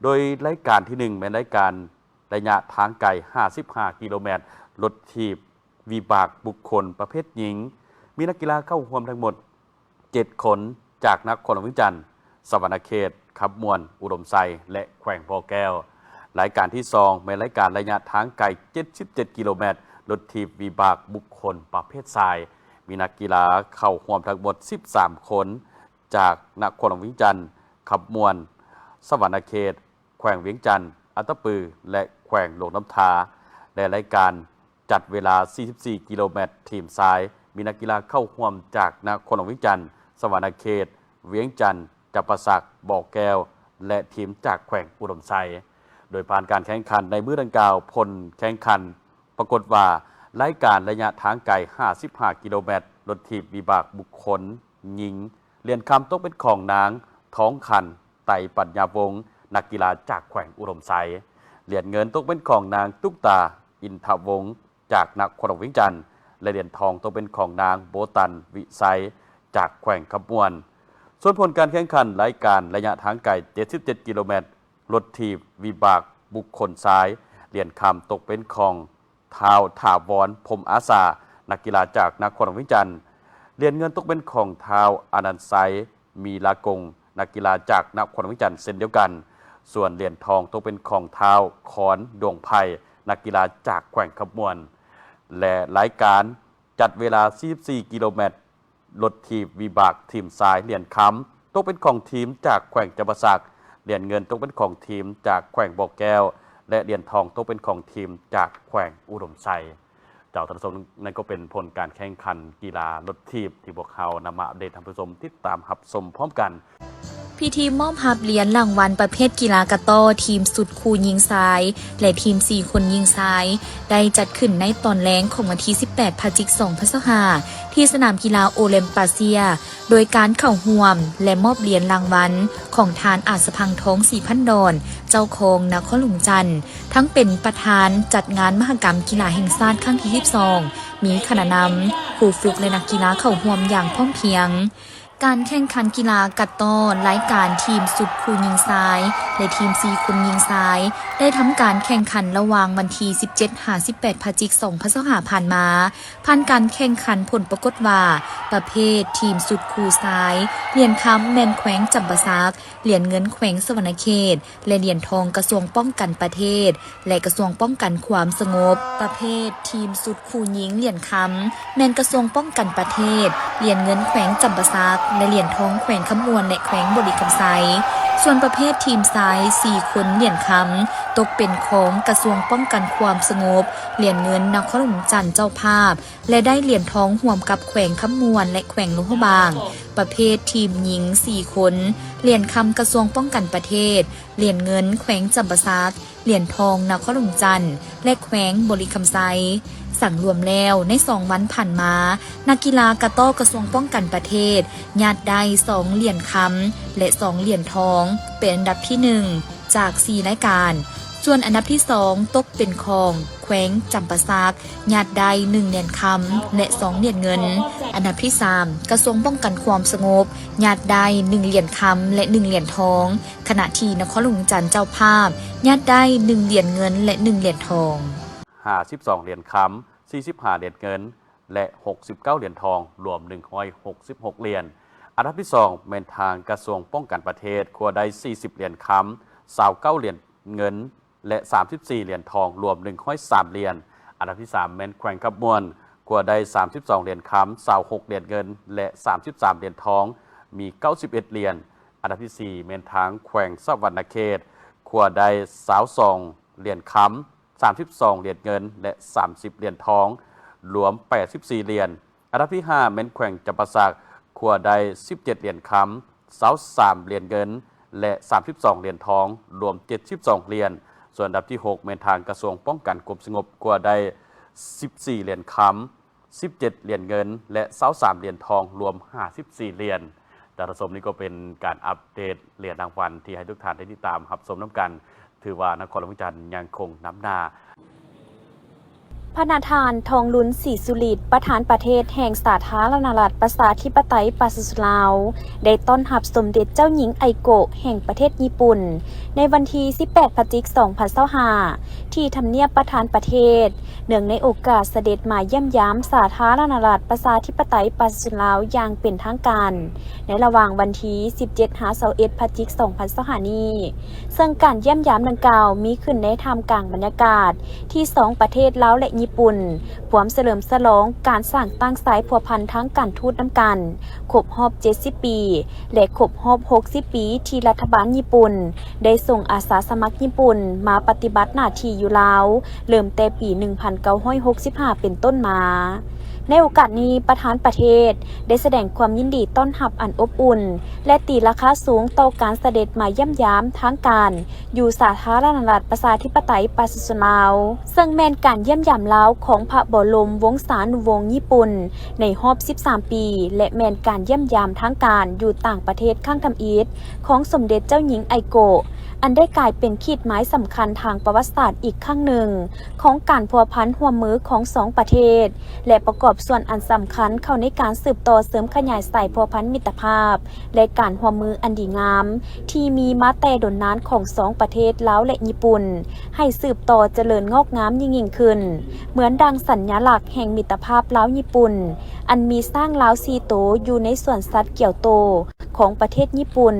ໂດຍລາຍການທີໜຶ່ງແມ່ນລາຍການ ໄລຍະທາງໄກຫ້າສິບຫ້າກິໂລແມັດ, ລົດຖີບວິບາກບຸກຄົນປະເພດຍິງ, ມີນັກກິລາເຂົ້າຮ່ວມທັງໝົດເຈັດຄົນ ຈາກນະຄອນຫຼວງວຽງຈັນ, ສະຫວັນນະເຂດ, ຄຳມ່ວນ, ອຸດົມໄຊ ແລະ ແຂວງບໍ່ແກ້ວ. ລາຍການທີສອງ ແມ່ນລາຍການໄລຍະທາງໄກເຈັດສິບເຈັດກິໂລແມັດ, ລົດຖີບວິບາກບຸກຄົນປະເພດຊາຍ. ມີນັກກິລາເຂົ້າຮ່ວມທັງໝົດສິບສາມຄົນ ຈາກນະຄອນຫຼວງວຽງຈັນ, ຄຳມ່ວນ, ສະຫວັນນະເຂດ, ແຂວງວຽງຈັນ, ອັດຕະປື ແລະ ແຂວງຫຼວງນ້ຳທາ. ແລະ ລາຍການຈັດເວລາສີ່ສິບສີ່ກິໂລແມັດ ທີມຊາຍ ມີນັກກິລາເຂົ້າຮ່ວມຈາກນະຄອນຫຼວງວຽງຈັນ, ສະຫວັນນະເຂດ, ວຽງຈັນ, ຈຳປາສັກ, ບໍ່ແກ້ວ ແລະ ທີມຈາກແຂວງອຸດົມໄຊ. ໂດຍຜ່ານການແຂ່ງຂັນໃນມື້ດັ່ງກ່າວ, ຜົນແຂ່ງຂັນປາກົດວ່າ ລາຍການໄລຍະທາງໄກຫ້າສິບຫ້າກິໂລແມັດ, ລົດຖີບວິບາກບຸກຄົນຍິງ, ຫຼຽນຄຳຕົກເປັນຂອງນາງ ທອງຂັນ ໄຕປັນຍາວົງ ນັກກິລາຈາກແຂວງອຸດົມໄຊ, ຫຼຽນເງິນຕົກເປັນຂອງນາງ ຕຸກຕາ ອິນທະວົງ ຈາກນະຄອນຫຼວງວຽງຈັນ ແລະ ຫຼຽນທອງຕົກເປັນຂອງນາງ ໂບຕັນ ວິໄຊ ຈາກແຂວງຄຳມ່ວນ. ສ່ວນຜົນການແຂ່ງຂັນລາຍການໄລຍະທາງໄກເຈັດສິບເຈັດກິໂລແມັດ, ລົດຖີບວິບາກບຸກຄົນຊາຍ, ຫຼຽນຄຳຕົກເປັນຂອງ ທ້າວ ຖາວອນ ພົມອາສາ ນັກກິລາຈາກນະຄອນຫຼວງວຽງຈັນ, ຫຼຽນເງິນຕົກເປັນຂອງທ້າວ ອານັນໄຊ ມີລາກົງ ນັກກິລາຈາກນະຄອນຫຼວງວຽງຈັນເຊັ່ນດຽວກັນ, ສ່ວນຫຼຽນທອງຕົກເປັນຂອງທ້າວ ຄອນ ດວງໄພ ນັກກິລາຈາກແຂວງຄຳມ່ວນ. ແລະ ລາຍການຈັດເວລາສີ່ສິບສີ່ກິໂລແມັດ, ລົດຖີບວິບາກທີມຊາຍ, ຫຼຽນຄຳຕົກເປັນຂອງທີມຈາກແຂວງຈຳປາສັກ, ຫຼຽນເງິນຕົກເປັນຂອງທີມຈາກແຂວງບໍ່ແກ້ວ ແລະ ຫຼຽນທອງຕົກເປັນຂອງທີມຈາກແຂວງອຸດົມໄຊ. ເຈົ້າ ທ່ານຜູ້ຊົມ, ນັ້ນກໍເປັນຜົນການແຂ່ງຂັນກິລາລົດຖີບ ທີ່ພວກເຮົານຳມາອັບເດດໃຫ້ທ່ານຜູ້ຊົມຕິດຕາມຮັບຊົມພ້ອມກັນ. ພິທີມອບຮັບຫຼຽນລາງວັນປະເພດກິລາກະຕໍ້ ທີມຊຸດຄູ່ຍິງຊາຍ ແລະ ທີມສີ່ຄົນຍິງຊາຍ ໄດ້ຈັດຂຶ້ນໃນຕອນແລງຂອງວັນທີສິບແປດ ພະຈິກ ສອງພັນຊາວຫ້າ ທີ່ສະໜາມກິລາໂອລິມປາເຊຍ ໂດຍການເຂົ້າຮ່ວມ ແລະ ມອບຫຼຽນລາງວັນຂອງທ່ານ ອາດສະພັງທອງ ສີພັນດອນ ເຈົ້າຄອງນະຄອນຫຼວງຈັນ ທັງເປັນປະທານຈັດງານມະຫະກຳກິລາແຫ່ງຊາດຄັ້ງທີສິບສອງ, ມີຄະນະນຳ, ຄູຝຶກ ແລະ ນັກກິລາເຂົ້າຮ່ວມຢ່າງພ້ອມພຽງ. ການແຂ່ງຂັນກິລາກະຕໍ້ລາຍການທີມຊຸດຄູ່ຍິງຊາຍ ແລະ ທີມສີ່ຄົນຍິງຊາຍ ໄດ້ທຳການແຂ່ງຂັນລະຫວ່າງວັນທີສິບເຈັດ ຫາ ສິບແປດ ພະຈິກ ສອງພັນຊາວຫ້າ ຜ່ານມາ. ຜ່ານການແຂ່ງຂັນ, ຜົນປາກົດວ່າ ປະເພດທີມຊຸດຄູ່ຊາຍ, ຫຼຽນຄຳແມ່ນແຂວງຈຳປາສັກ, ຫຼຽນເງິນແຂວງສະຫວັນນະເຂດ ແລະ ຫຼຽນທອງກະຊວງປ້ອງກັນປະເທດ ແລະ ກະຊວງປ້ອງກັນຄວາມສະຫງົບ. ປະເພດທີມຊຸດຄູ່ຍິງ, ຫຼຽນຄຳແມ່ນກະຊວງປ້ອງກັນປະເທດ, ຫຼຽນເງິນແຂວງຈຳປາສັກ ແລະ ຫຼຽນທອງແຂວງຄຳມ່ວນ ແລະ ແຂວງບໍລິຄຳໄຊ. ສ່ວນປະເພດທີມຊາຍ ສີ່ຄົນ, ຫຼຽນຄຳຕົກເປັນຂອງກະຊວງປ້ອງກັນຄວາມສະຫງົບ, ຫຼຽນເງິນນະຄອນຫຼວງຈັນເຈົ້າພາບ ແລະ ໄດ້ຫຼຽນທອງຮ່ວມກັບແຂວງຄຳມ່ວນ ແລະ ແຂວງຫຼວງພະບາງ. ປະເພດທີມຍິງ ສີ່ຄົນ, ຫຼຽນຄຳກະຊວງປ້ອງກັນປະເທດ, ຫຼຽນເງິນແຂວງຈຳປາສັກ, ຫຼຽນທອງນະຄອນຫຼວງຈັນ ແລະ ແຂວງບໍລິຄຳໄຊ. ສັງລວມແລ້ວ, ໃນສອງວັນຜ່ານມາ, ນັກກິລາກະຕໍ້ກະຊວງປ້ອງກັນປະເທດ ຍາດໄດ້ສອງຫຼຽນຄຳ ແລະ ສອງຫຼຽນທອງ, ເປັນອັນດັບທີໜຶ່ງ ຈາກສີ່ລາຍການ. ສ່ວນອັນດັບທີສອງ ຕົກເປັນຂອງແຂວງຈຳປາສັກ, ຍາດໄດ້ໜຶ່ງຫຼຽນຄຳ ແລະ ສອງຫຼຽນເງິນ. ອັນດັບທີສາມ ກະຊວງປ້ອງກັນຄວາມສະຫງົບ, ຍາດໄດ້ໜຶ່ງຫຼຽນຄຳ ແລະ ໜຶ່ງຫຼຽນທອງ, ຂະນະທີ່ນະຄອນຫຼວງວຽງຈັນເຈົ້າພາບ ຍາດໄດ້ໜຶ່ງຫຼຽນເງິນ ແລະ ໜຶ່ງຫຼຽນທອງ. ຫ້າສິບສອງຫຼຽນຄຳ, ສີ່ສິບຫ້າຫຼຽນເງິນ ແລະ ຫົກສິບເກົ້າຫຼຽນທອງ, ລວມໜຶ່ງຮ້ອຍຫົກສິບຫົກຫຼຽນ. ອັນດັບທີສອງແມ່ນທາງກະຊວງປ້ອງກັນປະເທດ, ຄວ້າໄດ້ສີ່ສິບຫຼຽນຄຳ, ຊາວເກົ້າຫຼຽນເງິນ ແລະ ສາມສິບສີ່ຫຼຽນທອງ, ລວມໜຶ່ງຮ້ອຍສາມຫຼຽນ. ອັນດັບທີສາມແມ່ນແຂວງຄຳມ່ວນ, ຄວ້າໄດ້ສາມສິບສອງຫຼຽນຄຳ, ຊາວຫົກຫຼຽນເງິນ ແລະ ສາມສິບສາມຫຼຽນທອງ, ມີເກົ້າສິບເອັດຫຼຽນ. ອັນດັບທີສີ່ແມ່ນທາງແຂວງສະຫວັນນະເຂດ, ຄວ້າໄດ້ຊາວສອງຫຼຽນຄຳ, ສາມສິບສອງຫຼຽນເງິນ ແລະ ສາມສິບຫຼຽນທອງ, ລວມແປດສິບສີ່ຫຼຽນ. ອັນດັບທີຫ້າແມ່ນແຂວງຈຳປາສັກ, ຄວ້າໄດ້ສິບເຈັດຫຼຽນຄຳ, ຊາວສາມຫຼຽນເງິນ ແລະ ສາມສິບສອງຫຼຽນທອງ, ລວມເຈັດສິບສອງຫຼຽນ. ສ່ວນອັນດັບທີຫົກແມ່ນທາງກະຊວງປ້ອງກັນຄວາມສະຫງົບ, ຄວ້າໄດ້ສິບສີ່ຫຼຽນຄຳ, ສິບເຈັດຫຼຽນເງິນ ແລະ ຊາວສາມຫຼຽນທອງ, ລວມຫ້າສິບສີ່ຫຼຽນ. ທ່ານຜູ້ຊົມ, ນີ້ກໍເປັນການອັບເດດຫຼຽນລາງວັນທີ່ໃຫ້ທຸກທ່ານໄດ້ຕິດຕາມຮັບຊົມນຳກັນ. ຖືວ່ານະຄອນຫຼວງວຽງຈັນຍັງຄົງນຳໜ້າ. ພະນະທ່ານ ທອງລຸນ ສີສຸລິດ ປະທານປະເທດແຫ່ງສາທາລະນະລັດ ປະຊາທິປະໄຕ ປະຊາຊົນລາວ ໄດ້ຕ້ອນຮັບສົມເດັດເຈົ້າຍິງ ໄອໂກະ ແຫ່ງປະເທດຍີ່ປຸ່ນ ໃນວັນທີສິບແປດ ພະຈິກ ສອງພັນຊາວຫ້າ ທີ່ທຳນຽບປະທານປະເທດ ເນື່ອງໃນໂອກາດສະເດັດມາຢ້ຽມຢາມສາທາລະນະລັດ ປະຊາທິປະໄຕ ປະຊາຊົນລາວ ຢ່າງເປັນທາງການ ໃນລະຫວ່າງວັນທີສິບເຈັດ ຫາ ຊາວເອັດ ພະຈິກ ສອງພັນຊາວຫ້ານີ້. ເຊິ່ງການຢ້ຽມຢາມດັ່ງກ່າວມີຂຶ້ນໃນທ່າມກາງບັນຍາກາດທີ່ສອງປະເທດລາວ ແລະ ຍີ່ປຸ່ນ ພວມສະເຫຼີມສະຫຼອງການສ້າງຕັ້ງສາຍພົວພັນທາງການທູດນຳກັນ ຄົບຮອບເຈັດສິບປີ ແລະ ຄົບຮອບຫົກສິບປີ ທີ່ລັດຖະບານຍີ່ປຸ່ນໄດ້ສົ່ງອາສາສະໝັກຍີ່ປຸ່ນມາປະຕິບັດໜ້າທີ່ຢູ່ລາວ ເລີ່ມແຕ່ປີໜຶ່ງພັນເກົ້າຮ້ອຍຫົກສິບຫ້າເປັນຕົ້ນມາ. ໃນໂອກາດນີ້, ປະທານປະເທດໄດ້ສະແດງຄວາມຍິນດີຕ້ອນຮັບອັນອົບອຸ່ນ ແລະ ຕີລາຄາສູງຕໍ່ການສະເດັດມາຢ້ຽມຢາມທາງການຢູ່ສາທາລະນະລັດ ປະຊາທິປະໄຕ ປະຊາຊົນລາວ, ເຊິ່ງແມ່ນການຢ້ຽມຢາມລາວຂອງພະບໍລົມວົງສານຸວົງຍີ່ປຸ່ນໃນຮອບສິບສາມປີ ແລະ ແມ່ນການຢ້ຽມຢາມທາງການຢູ່ຕ່າງປະເທດຄັ້ງທຳອິດຂອງສົມເດັດເຈົ້າຍິງ ໄອໂກະ ອັນໄດ້ກາຍເປັນຂີດໝາຍສຳຄັນທາງປະຫວັດສາດອີກຄັ້ງໜຶ່ງ ຂອງການພົວພັນຮ່ວມມືຂອງສອງປະເທດ ແລະ ປະກອບສ່ວນອັນສຳຄັນເຂົ້າໃນການສືບຕໍ່ເສີມຂະຫຍາຍສາຍພົວພັນມິດຕະພາບ ແລະ ການຮ່ວມມືອັນດີງາມ ທີ່ມີມາແຕ່ດົນນານຂອງສອງປະເທດລາວ ແລະ ຍີ່ປຸ່ນ ໃຫ້ສືບຕໍ່ຈະເລີນງອກງາມຍິ່ງໆຂຶ້ນ, ເໝືອນດັ່ງສັນຍາລັກແຫ່ງມິດຕະພາບລາວຍີ່ປຸ່ນ ອັນມີຊ້າງລາວສີ່ໂຕຢູ່ໃນສວນສັດກຽວໂຕ ຂອງປະເທດຍີ່ປຸ່ນ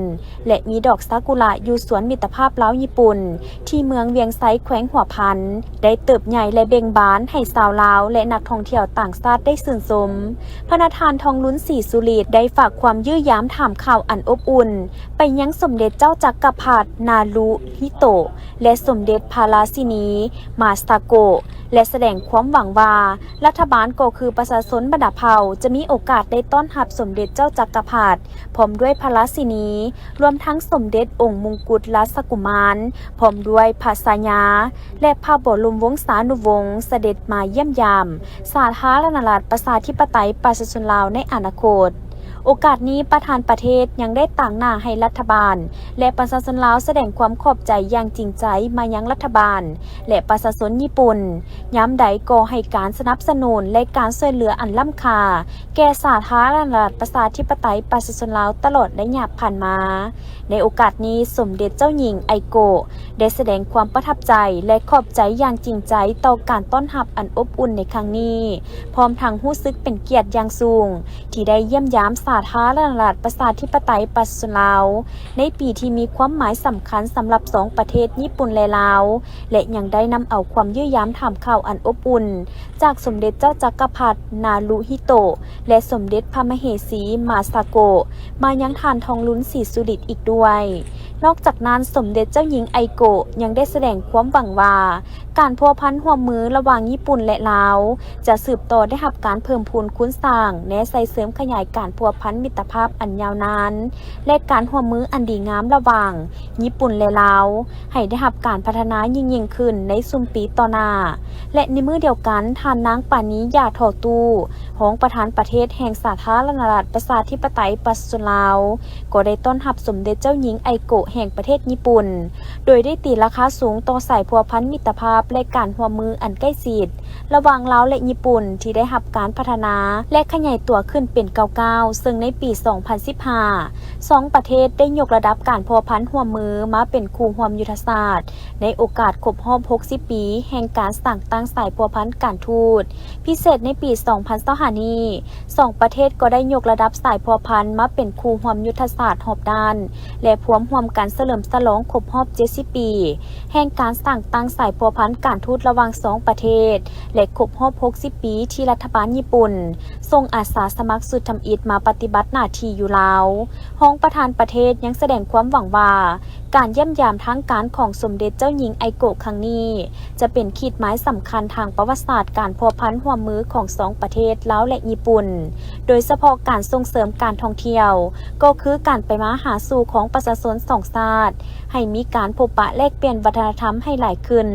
ແລະ ມີດອກຊາກຸຣະຢູ່ສວນມິດຕະພາບລາວຍີ່ປຸ່ນ ທີ່ເມືອງວຽງໄຊ ແຂວງຫົວພັນ ໄດ້ເຕີບໃຫຍ່ ແລະ ເບັ່ງບານໃຫ້ຊາວລາວ ແລະ ນັກທ່ອງທ່ຽວຕ່າງຊາດໄດ້ຊື່ນຊົມ. ພະນະທ່ານ ທອງລຸນ ສີສຸລິດ ໄດ້ຝາກຄວາມຢ້ຽມຢາມຖາມຂ່າວອັນອົບອຸ່ນໄປຍັງສົມເດັດເຈົ້າຈັກກະພັດ ນາຣູຮິໂຕະ ແລະ ສົມເດັດພະລາຊິນີ ມາຊາໂກະ ແລະ ສະແດງຄວາມຫວັງວ່າ ລັດຖະບານກໍຄືປະຊາຊົນບັນດາເຜົ່າ ຈະມີໂອກາດໄດ້ຕ້ອນຮັບສົມເດັດເຈົ້າຈັກກະພັດ ພ້ອມດ້ວຍພະລາຊິນີ ລວມທັງສົມເດັດອົງມຸງກຸດລາຊະກຸມານ ພ້ອມດ້ວຍພະຊາຍາ ແລະ ພະບໍລົມວົງສານຸວົງ ສະເດັດມາຢ້ຽມຢາມສາທາລະນະລັດ ປະຊາທິປະໄຕ ປະຊາຊົນລາວໃນອະນາຄົດ. ໂອກາດນີ້, ປະທານປະເທດຍັງໄດ້ຕາງໜ້າໃຫ້ລັດຖະບານ ແລະ ປະຊາຊົນລາວສະແດງຄວາມຂອບໃຈຢ່າງຈິງໃຈມາຍັງລັດຖະບານ ແລະ ປະຊາຊົນຍີ່ປຸ່ນ, ຍາມໃດກໍໃຫ້ການສະໜັບສະໜູນ ແລະ ການຊ່ວຍເຫຼືອອັນລ້ຳຄ່າ ແກ່ສາທາລະນະລັດ ປະຊາທິປະໄຕ ປະຊາຊົນລາວຕະຫຼອດໄລຍະຜ່ານມາ. ໃນໂອກາດນີ້, ສົມເດັດເຈົ້າຍິງ ໄອໂກະ ໄດ້ສະແດງຄວາມປະທັບໃຈ ແລະ ຂອບໃຈຢ່າງຈິງໃຈຕໍ່ການຕ້ອນຮັບອັນອົບອຸ່ນໃນຄັ້ງນີ້, ພ້ອມທັງຮູ້ສຶກເປັນກຽດຢ່າງສູງ ທີ່ໄດ້ຢ້ຽມຢາມສາທາລະນະລັດ ປະຊາທິປະໄຕ ປະຊາຊົນລາວ ໃນປີທີ່ມີຄວາມໝາຍສຳຄັນສຳລັບສອງປະເທດຍີ່ປຸ່ນ ແລະ ລາວ ແລະ ຍັງໄດ້ນຳເອົາຄວາມຢ້ຽມຢາມຖາມຂ່າວອັນອົບອຸ່ນ ຈາກສົມເດັດເຈົ້າຈັກກະພັດ ນາຣູຮິໂຕະ ແລະ ສົມເດັດພະມະເຫສີ ມາຊາໂກະ ມາຍັງທ່ານ ທອງລຸນ ສີສຸລິດ ອີກດ້ວຍ. ນອກຈາກນັ້ນ, ສົມເດັດເຈົ້າຍິງ ໄອໂກະ ຍັງໄດ້ສະແດງຄວາມຫວັງວ່າ ການພົວພັນຮ່ວມມືລະຫວ່າງຍີ່ປຸ່ນ ແລະ ລາວ ຈະສືບຕໍ່ໄດ້ຮັບການເພີ່ມພູນຄູນສ້າງ, ແນໃສ່ເສີມຂະຫຍາຍການພົວພັນມິດຕະພາບອັນຍາວນານ ແລະ ການຮ່ວມມືອັນດີງາມລະຫວ່າງຍີ່ປຸ່ນ ແລະ ລາວ ໃຫ້ໄດ້ຮັບການພັດທະນາຍິ່ງໆຂຶ້ນໃນຊຸມປີຕໍ່ໜ້າ. ແລະ ໃນມື້ດຽວກັນ, ທ່ານນາງ ປານີ ຢາທໍ່ຕູ້ ຮອງປະທານປະເທດແຫ່ງສາທາລະນະລັດ ປະຊາທິປະໄຕ ປະຊາຊົນລາວ ກໍໄດ້ຕ້ອນຮັບສົມເດັດເຈົ້າຍິງ ໄອໂກະ ແຫ່ງປະເທດຍີ່ປຸ່ນ ໂດຍໄດ້ຕີລາຄາສູງຕໍ່ສາຍພົວພັນມິດຕະພາບ ແລະ ການຮ່ວມມືອັນໃກ້ຊິດ ລະຫວ່າງລາວ ແລະ ຍີ່ປຸ່ນ ທີ່ໄດ້ຮັບການພັດທະນາ ແລະ ຂະຫຍາຍຕົວຂຶ້ນເປັນກ້າວໆ, ເຊິ່ງໃນປີສອງພັນສິບຫ້າ ສອງປະເທດໄດ້ຍົກລະດັບການພົວພັນຮ່ວມມືມາເປັນຄູ່ຮ່ວມຍຸດທະສາດ ໃນໂອກາດຄົບຮອບຫົກສິບປີ ແຫ່ງການສ້າງຕັ້ງສາຍພົວພັນການທູດ. ພິເສດໃນປີສອງພັນຊາວຫ້ານີ້, ສອງປະເທດກໍໄດ້ຍົກລະດັບສາຍພົວພັນມາເປັນຄູ່ຮ່ວມຍຸດທະສາດຮອບດ້ານ ແລະ ພວມຮ່ວມກັນສະເຫຼີມສະຫຼອງຄົບຮອບເຈັດສິບປີ ແຫ່ງການສ້າງຕັ້ງສາຍພົວພັນການທູດລະຫວ່າງສອງປະເທດ ແລະ ຄົບຮອບຫົກສິບປີທີ່ລັດຖະບານຍີ່ປຸ່ນສົ່ງອາສາສະໝັກຊຸດທຳອິດມາປະຕິບັດໜ້າທີ່ຢູ່ລາວ. ຮອງປະທານປະເທດຍັງສະແດງຄວາມຫວັງວ່າ ການຢ້ຽມຢາມທາງການຂອງສົມເດັດເຈົ້າຍິງ ໄອໂກະ ຄັ້ງນີ້ ຈະເປັນຂີດໝາຍສຳຄັນທາງປະຫວັດສາດການພົວພັນຮ່ວມມືຂອງສອງປະເທດລາວ ແລະ ຍີ່ປຸ່ນ, ໂດຍສະເພາະການສົ່ງເສີມການທ່ອງທ່ຽວ, ກໍຄືການໄປມາຫາສູ່ຂອງປະຊາຊົນສອງຊາດ ໃຫ້ມີການພົບປະແລກປ່ຽນວັດທະນະທຳໃຫ້ຫຼາຍຂຶ້ນ,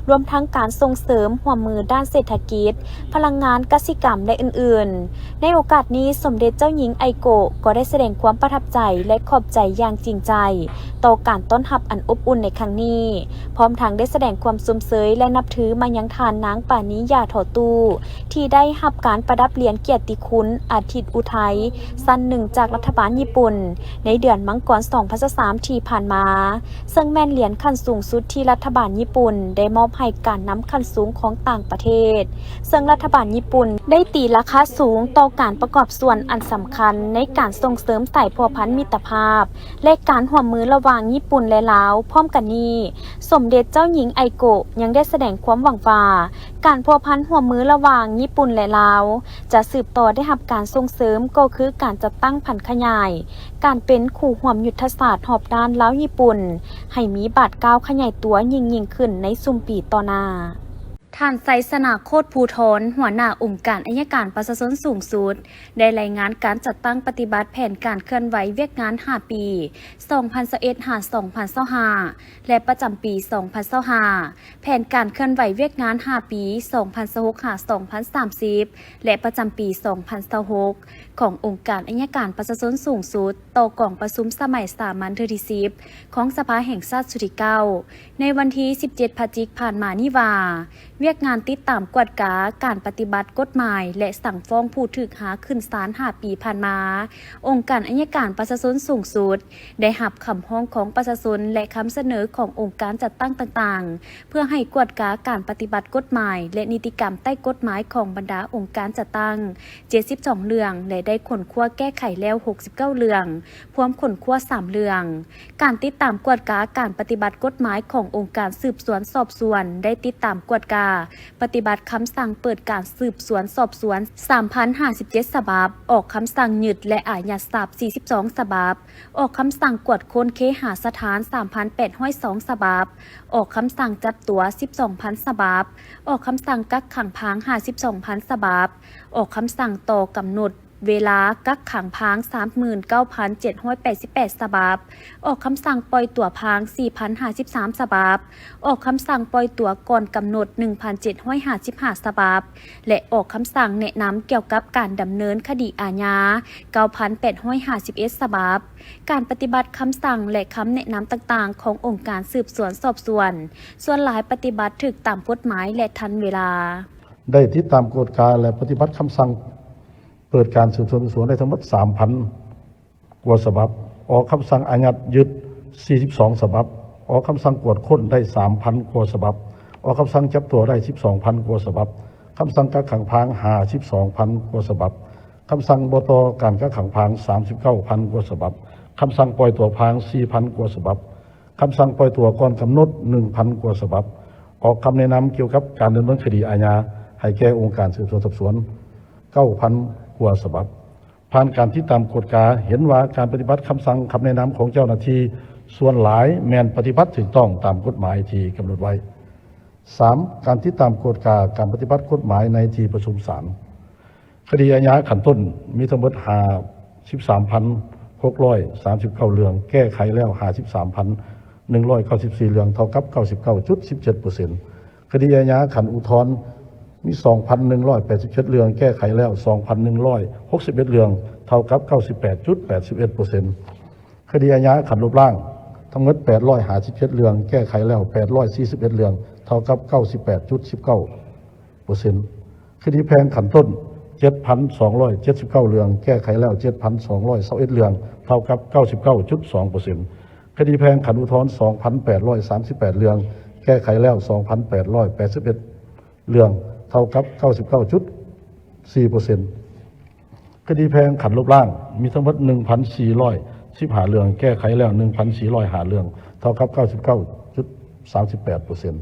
ລວມທັງການສົ່ງເສີມຮ່ວມມືດ້ານເສດຖະກິດ, ພະລັງງານ, ກະສິກຳ ແລະ ອື່ນໆ. ໃນໂອກາດນີ້, ສົມເດັດເຈົ້າຍິງໄອໂກະກໍໄດ້ສະແດງຄວາມປະທັບໃຈ ແລະ ຂອບໃຈຢ່າງຈິງໃຈຕໍ່ການຕ້ອນຮັບອັນອົບອຸ່ນໃນຄັ້ງນີ້, ພ້ອມທັງໄດ້ສະແດງຄວາມຊົມເຊີຍ ແລະ ນັບຖືມາຍັງທ່ານນາງປານີ ຢາທໍ່ຕູ້ ທີ່ໄດ້ຮັບການປະດັບຫຼຽນກຽດຕິຄຸນອາທິດອຸໄທຊັ້ນໜຶ່ງຈາກລັດຖະບານຍີ່ປຸ່ນ ໃນເດືອນມັງກອນ ສອງພັນຊາວສາມ ທີ່ຜ່ານມາ, ເຊິ່ງແມ່ນຫຼຽນຂັ້ນສູງສຸດທີ່ລັດຖະບານຍີ່ປຸ່ນໄດ້ມອບໃຫ້ການນຳຂັ້ນສູງຂອງຕ່າງປະເທດ, ເຊິ່ງລັດຖະບານຍີ່ປຸ່ນໄດ້ຕີລາຄາສູງຕໍ່ການປະກອບສ່ວນອັນສຳຄັນໃນການສົ່ງເສີມສາຍພົວພັນມິດຕະພາບ ແລະ ການຮ່ວມມືລະຫວ່າງຍີ່ປຸ່ນ ແລະ ລາວ. ພ້ອມກັນນີ້, ສົມເດັດເຈົ້າຍິງໄອໂກະຍັງໄດ້ສະແດງຄວາມຫວັງວ່າ ການພົວພັນຮ່ວມມືລະຫວ່າງຍີ່ປຸ່ນ ແລະ ລາວ ຈະສືບຕໍ່ໄດ້ຮັບການສົ່ງເສີມ, ກໍຄືການຈັດຕັ້ງຜັນຂະຫຍາຍການເປັນຄູ່ຮ່ວມຍຸດທະສາດຮອບດ້ານລາວຍີ່ປຸ່ນ ໃຫ້ມີບາດກ້າວຂະຫຍາຍຕົວຍິ່ງໆຂຶ້ນໃນຊຸມປີຕໍ່ໜ້າ. ທ່ານ ໄຊຊະນະ ໂຄດພູທອນ ຫົວໜ້າອົງການໄອຍະການປະຊາຊົນສູງສຸດ ໄດ້ລາຍງານການຈັດຕັ້ງປະຕິບັດແຜນການເຄື່ອນໄຫວວຽກງານຫ້າປີ ສອງພັນຊາວເອັດ ຫາ ສອງພັນຊາວຫ້າ ແລະ ປະຈຳປີ ສອງພັນຊາວຫ້າ, ແຜນການເຄື່ອນໄຫວວຽກງານຫ້າປີ ສອງພັນຊາວຫົກ ຫາ ສອງພັນສາມສິບ ແລະ ປະຈຳປີ ສອງພັນຊາວຫົກ ຂອງອົງການໄອຍະການປະຊາຊົນສູງສຸດ ຕໍ່ກອງປະຊຸມສະໄໝສາມັນເທື່ອທີສິບ ຂອງສະພາແຫ່ງຊາດຊຸດທີເກົ້າ ໃນວັນທີສິບເຈັດ ພະຈິກ ຜ່ານມານີ້ວ່າ, ວຽກງານຕິດຕາມກວດກາການປະຕິບັດກົດໝາຍ ແລະ ສັ່ງຟ້ອງຜູ້ຖືກຫາຂຶ້ນສານຫ້າປີຜ່ານມາ, ອົງການໄອຍະການປະຊາຊົນສູງສຸດ ໄດ້ຮັບຄຳຮ້ອງຂອງປະຊາຊົນ ແລະ ຄຳສະເໜີຂອງອົງການຈັດຕັ້ງຕ່າງໆ ເພື່ອໃຫ້ກວດກາການປະຕິບັດກົດໝາຍ ແລະ ນິຕິກຳໃຕ້ກົດໝາຍຂອງບັນດາອົງການຈັດຕັ້ງ ເຈັດສິບສອງເລື່ອງ ແລະ ໄດ້ຄົ້ນຄວ້າແກ້ໄຂແລ້ວ ຫົກສິບເກົ້າເລື່ອງ, ພວມຄົ້ນຄວ້າສາມເລື່ອງ. ການຕິດຕາມກວດກາການປະຕິບັດກົດໝາຍຂອງອົງການສືບສວນສອບສວນ ໄດ້ຕິດຕາມກວດກາປະຕິບັດຄຳສັ່ງເປີດການສືບສວນສອບສວນ ສາມພັນຫ້າສິບເຈັດສະບັບ, ອອກຄຳສັ່ງຍຶດ ແລະ ອາຍັດຊັບ ສີ່ສິບສອງສະບັບ, ອອກຄຳສັ່ງກວດຄົ້ນເຄຫາສະຖານ ສາມພັນແປດຮ້ອຍສອງສະບັບ, ອອກຄຳສັ່ງຈັບຕົວ ສິບສອງພັນສະບັບ, ອອກຄຳສັ່ງກັກຂັງພາງ ຫ້າສິບສອງພັນສະບັບ, ອອກຄຳສັ່ງຕໍ່ກຳນົດ ເວລາກັກຂັງພາງ ສາມໝື່ນເກົ້າພັນເຈັດຮ້ອຍແປດສິບແປດສະບັບ, ອອກຄຳສັ່ງປ່ອຍຕົວພາງ ສີ່ພັນຫ້າສິບສາມສະບັບ, ອອກຄຳສັ່ງປ່ອຍຕົວກ່ອນກຳນົດ ໜຶ່ງພັນເຈັດຮ້ອຍຫ້າສິບຫ້າສະບັບ ແລະ ອອກຄຳສັ່ງແນະນຳກ່ຽວກັບການດຳເນີນຄະດີອາຍາ ເກົ້າພັນແປດຮ້ອຍຫ້າສິບເອັດສະບັບ. ການປະຕິບັດຄຳສັ່ງ ແລະ ຄຳແນະນຳຕ່າງໆ ຂອງອົງການສືບສວນສອບສວນ ສ່ວນຫຼາຍປະຕິບັດຖືກຕາມກົດໝາຍ ແລະ ທັນເວລາ. ໄດ້ຕິດຕາມກວດກາ ແລະ ປະຕິບັດຄຳສັ່ງ ເປີດການສືບສວນສອບສວນໄດ້ທັງໝົດ ສາມພັນກວ່າສະບັບ, ອອກຄຳສັ່ງອາຍັດຍຶດ ສີ່ສິບສອງສະບັບ, ອອກຄຳສັ່ງກວດຄົ້ນໄດ້ ສາມພັນກວ່າສະບັບ, ອອກຄຳສັ່ງຈັບຕົວໄດ້ ສິບສອງພັນກວ່າສະບັບ, ຄຳສັ່ງກັກຂັງພາງ ຫ້າສິບສອງພັນກວ່າສະບັບ, ຄຳສັ່ງບໍ່ຕໍ່ການກັກຂັງພາງ ສາມສິບເກົ້າພັນກວ່າສະບັບ, ຄຳສັ່ງປ່ອຍຕົວພາງ ສີ່ພັນກວ່າສະບັບ, ຄຳສັ່ງປ່ອຍຕົວກ່ອນກຳນົດ ໜຶ່ງພັນກວ່າສະບັບ, ອອກຄຳແນະນຳກ່ຽວກັບການດຳເນີນຄະດີອາຍາ ໃຫ້ແກ່ອົງການສືບສວນສອບສວນ ເກົ້າພັນກວ່າສະບັບ. ຜ່ານການຕິດຕາມກວດກາ ເຫັນວ່າການປະຕິບັດຄຳສັ່ງ, ຄຳແນະນຳຂອງເຈົ້າໜ້າທີ່ສ່ວນຫຼາຍແມ່ນປະຕິບັດຖືກຕ້ອງຕາມກົດໝາຍທີ່ກຳນົດໄວ້. ສາມ. ການຕິດຕາມກວດກາການປະຕິບັດກົດໝາຍໃນທີ່ປະຊຸມສານ. ຄະດີອາຍາຂັ້ນຕົ້ນມີທັງໝົດ ຫ້າສິບສາມພັນຫົກຮ້ອຍສາມສິບເກົ້າເລື່ອງ, ແກ້ໄຂແລ້ວ ຫ້າສິບສາມພັນໜຶ່ງຮ້ອຍເກົ້າສິບສີ່ເລື່ອງ, ເທົ່າກັບ ເກົ້າສິບເກົ້າຈຸດສິບເຈັດເປີເຊັນ. ຄະດີອາຍາຂັ້ນອຸທອນ ມີສອງພັນໜຶ່ງຮ້ອຍແປດສິບເຈັດເລື່ອງ, ແກ້ໄຂແລ້ວ ສອງພັນໜຶ່ງຮ້ອຍຫົກສິບເອັດເລື່ອງ, ເທົ່າກັບ ເກົ້າສິບແປດຈຸດແປດສິບເອັດເປີເຊັນ. ຄະດີອາຍາຂັ້ນລົບລ້າງ ທັງໝົດ ແປດຮ້ອຍຫ້າສິບເຈັດເລື່ອງ, ແກ້ໄຂແລ້ວ ແປດຮ້ອຍສີ່ສິບເອັດເລື່ອງ, ເທົ່າກັບ ເກົ້າສິບແປດຈຸດສິບເກົ້າເປີເຊັນ. ຄະດີແພ່ງຂັ້ນຕົ້ນ ເຈັດພັນສອງຮ້ອຍເຈັດສິບເກົ້າເລື່ອງ, ແກ້ໄຂແລ້ວ ເຈັດພັນສອງຮ້ອຍຊາວເອັດເລື່ອງ, ເທົ່າກັບ ເກົ້າສິບເກົ້າຈຸດສອງເປີເຊັນ. ຄະດີແພ່ງຂັ້ນອຸທອນ ສອງພັນແປດຮ້ອຍສາມສິບແປດເລື່ອງ, ແກ້ໄຂແລ້ວ ສອງພັນແປດຮ້ອຍແປດສິບເອັດເລື່ອງ, ເທົ່າກັບ ເກົ້າສິບເກົ້າຈຸດສີ່ເປີເຊັນ. ຄະດີແພ່ງຂັ້ນລົບລ້າງ ມີທັງໝົດ ໜຶ່ງພັນສີ່ຮ້ອຍສິບຫ້າເລື່ອງ, ແກ້ໄຂແລ້ວ ໜຶ່ງພັນສີ່ຮ້ອຍຫ້າເລື່ອງ, ເທົ່າກັບ ເກົ້າສິບເກົ້າຈຸດສາມສິບແປດເປີເຊັນ.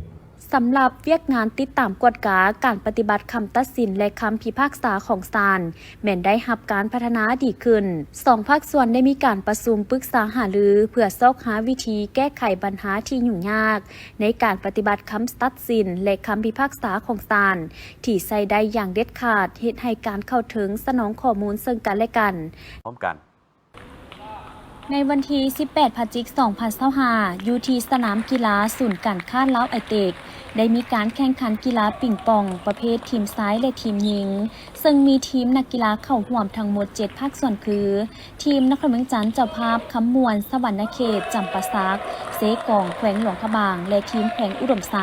ສຳລັບວຽກງານຕິດຕາມກວດກາການປະຕິບັດຄຳຕັດສິນ ແລະ ຄຳພິພາກສາຂອງສານ ແມ່ນໄດ້ຮັບການພັດທະນາດີຂຶ້ນ. ສອງພາກສ່ວນໄດ້ມີການປະຊຸມປຶກສາຫາລື ເພື່ອຊອກຫາວິທີແກ້ໄຂບັນຫາທີ່ຫຍຸ້ງຍາກໃນການປະຕິບັດຄຳຕັດສິນ ແລະ ຄຳພິພາກສາຂອງສານ ທີ່ໃຊ້ໄດ້ຢ່າງເດັດຂາດ, ເຮັດໃຫ້ການເຂົ້າເຖິງສະໜອງຂໍ້ມູນເຊິ່ງກັນ ແລະ ກັນ. ພ້ອມກັນ. ໃນວັນທີສິບແປດ ພະຈິກ ສອງພັນຊາວຫ້າ ຢູ່ທີ່ສະໜາມກິລາສູນການຄ້າລາວໄອເຕັກ ໄດ້ມີການແຂ່ງຂັນກິລາປິງປອງປະເພດທີມຊາຍ ແລະ ທີມຍິງ ເຊິ່ງມີທີມນັກກິລາເຂົ້າຮ່ວມທັງໝົດເຈັດພາກສ່ວນຄື ທີມນະຄອນຫຼວງວຽງຈັນເຈົ້າພາບ, ຄຳມ່ວນ, ສະຫວັນນະເຂດ, ຈຳປາສັກ, ເຊກອງ ແຂວງຫຼວງພະບາງ ແລະ ທີມແຂວງອຸດົມໄຊ.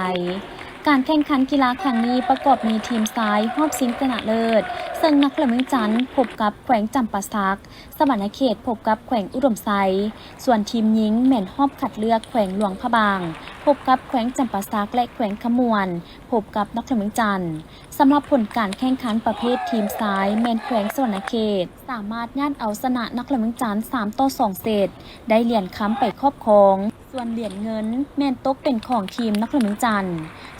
ການແຂ່ງຂັນກິລາຄັ້ງນີ້ປະກອບມີທີມຊາຍຮອບຊິງຊະນະເລີດ ເຊິ່ງນະຄອນຫຼວງວຽງຈັນພົບກັບແຂວງຈຳປາສັກ, ສະຫວັນນະເຂດພົບກັບແຂວງອຸດົມໄຊ, ສ່ວນທີມຍິງແມ່ນຮອບຄັດເລືອກແຂວງຫຼວງພະບາງ ພົບກັບແຂວງຈຳປາສັກ ແລະ ແຂວງຄຳມ່ວນ ພົບກັບນະຄອນຫຼວງວຽງຈັນ. ສຳລັບຜົນການແຂ່ງຂັນປະເພດທີມຊາຍ ແມ່ນແຂວງສະຫວັນນະເຂດສາມາດຍາດເອົາຊະນະນະຄອນຫຼວງວຽງຈັນສາມຕໍ່ສອງເຊັດ ໄດ້ຫຼຽນຄຳໄປຄອບຄອງ. ສ່ວນຫຼຽນເງິນແມ່ນຕົກເປັນຂອງທີມນະຄອນຫຼວງວຽງຈັນ.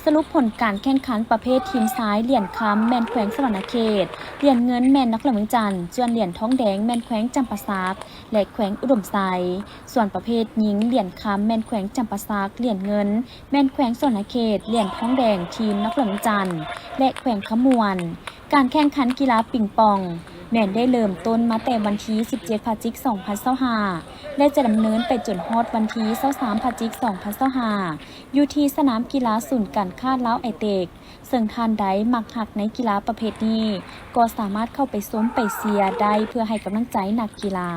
ສະຫຼຸບຜົນການແຂ່ງຂັນປະເພດທີມຊາຍ ຫຼຽນຄຳແມ່ນແຂວງສະຫວັນນະເຂດ, ຫຼຽນເງິນແມ່ນນະຄອນຫຼວງວຽງຈັນ, ສ່ວນຫຼຽນທອງແດງແມ່ນແຂວງຈຳປາສັກ ແລະ ແຂວງອຸດົມໄຊ. ສ່ວນປະເພດຍິງ ຫຼຽນຄຳແມ່ນແຂວງຈຳປາສັກ, ຫຼຽນເງິນແມ່ນແຂວງສະຫວັນນະເຂດ, ຫຼຽນທອງແດງທີມນະຄອນຫຼວງວຽງຈັນ ແລະ ແຂວງຄຳມ່ວນ. ການແຂ່ງຂັນກິລາປິງປອງແມ່ນໄດ້ເລີ່ມຕົ້ນມາແຕ່ວັນທີສິບເຈັດ ພະຈິກ ສອງພັນຊາວຫ້າ ແລະ ຈະດຳເນີນໄປຈົນຮອດວັນທີຊາວສາມ ພະຈິກ ສອງພັນຊາວຫ້າ ຢູ່ທີ່ສະໜາມກິລາສູນການຄ້າລາວໄອເຕັກ ເຊິ່ງທ່ານໃດມັກຮັກໃນກິລາປະເພດນີ້ ກໍສາມາດເຂົ້າໄປຊົມໄປເຊຍໄດ້ ເພື່ອໃຫ້ກຳລັງໃຈນັກກິລາ.